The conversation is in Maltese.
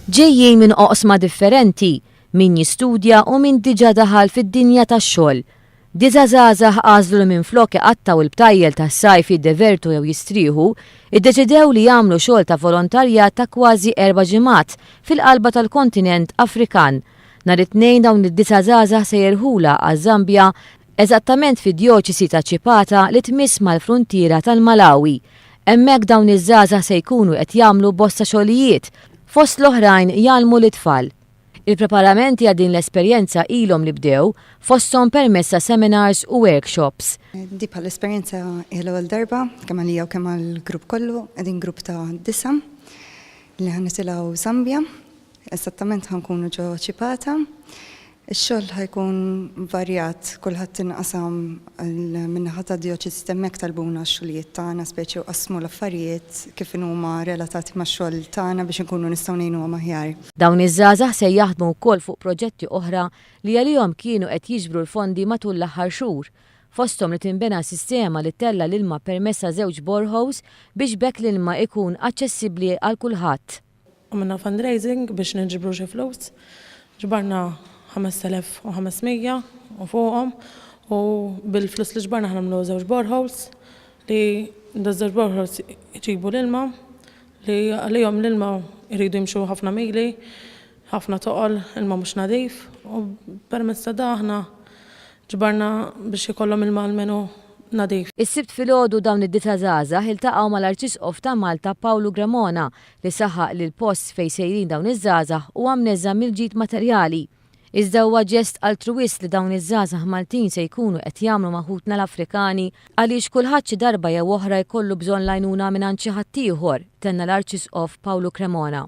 Ġejjin minn oqsma differenti, min jistudja u min diġà daħal fid-dinja tax-xogħol. Disa' żgħażagħ għażlu li minflok iqattgħu l-btajjel tas-sajf jiddevertu jew jistrieħu, iddeċidew li jagħmlu xogħol ta' volontarjat ta' kważi erba' ġimgħat fil-qalba tal-kontinent Afrikan. Nhar it-Tnejn dawn id-disa' żgħażagħ se jerħulha għaż-Żambja, eżattament fid-djoċesi ta' Chipata li tmiss mal-fruntiera tal-Malawi. Hemmhekk dawn iż-żgħażagħ se jkunu qed jagħmlu bosta xogħlijiet, fost l-oħrajn jgħallmu lit-tfal. Il-preparamenti għal din l-esperjenza ilhom li bdew, fosthom permezz ta' seminars u workshops. Di bħala esperjenza hija l-ewwel darba kemm għalija u kemm għall-grupp kollu, qegħdin grupp ta' disa' li ħa nitilgħu Zambia. Eżattament ħa nkunu ġo Chipata. Ix-xogħol ħa jkun varjat, kulħadd inqasam min-naħa tad-djoċesi t'hemmhekk talbuna x-xogħlijiet tagħna speċi u qassmu l-affarijiet kif inhuma relatati max-xogħol tagħna biex inkunu nistgħu ngħinuhom aħjar. Dawn iż-żgħażagħ se jaħdmu wkoll fuq proġetti oħra li għalihom kienu qed jiġbru l-fondi matul l-aħħar xhur, fosthom li tinbena sistema li ttella' l-ilma permezz ta' żewġ boreholes biex b'hekk l-ilma ikun aċċessibbli għal kulħadd. Għamilna fundraising biex niġbru xi flus. Ġbarna 5,500 u fuqhom u bil-flus li ġbarna ħa nagħmlu żewġ boreholes li daż-żewġ boreholes iġibu l-ilma li għalihom l-ilma jridu jimxu ħafna mili, ħafna toqol, ilma mhux nadif u permezz ta' da aħna Ġbarna biex ikollhom ilma almenu nadif. Is-Sibt filgħodu dawn id-disa' żgħażagħ iltaqgħu mal-Arċisqof ta' Malta Pawlu Cremona li saħaq li l-post fejn sejrin dawn iż-żgħażagħ huwa mneżża' mill-ġid materjali. Iżda huwa ġest altruwist li dawn iż-żgħażagħ Maltin se jkunu qed jagħmlu ma' ħutna l-Afrikani għaliex kulħadd xi darba jew oħra jkollu bżonn l-għajnuna mingħand xi ħaddieħor, tenna l-Arċisqof Pawlu Cremona.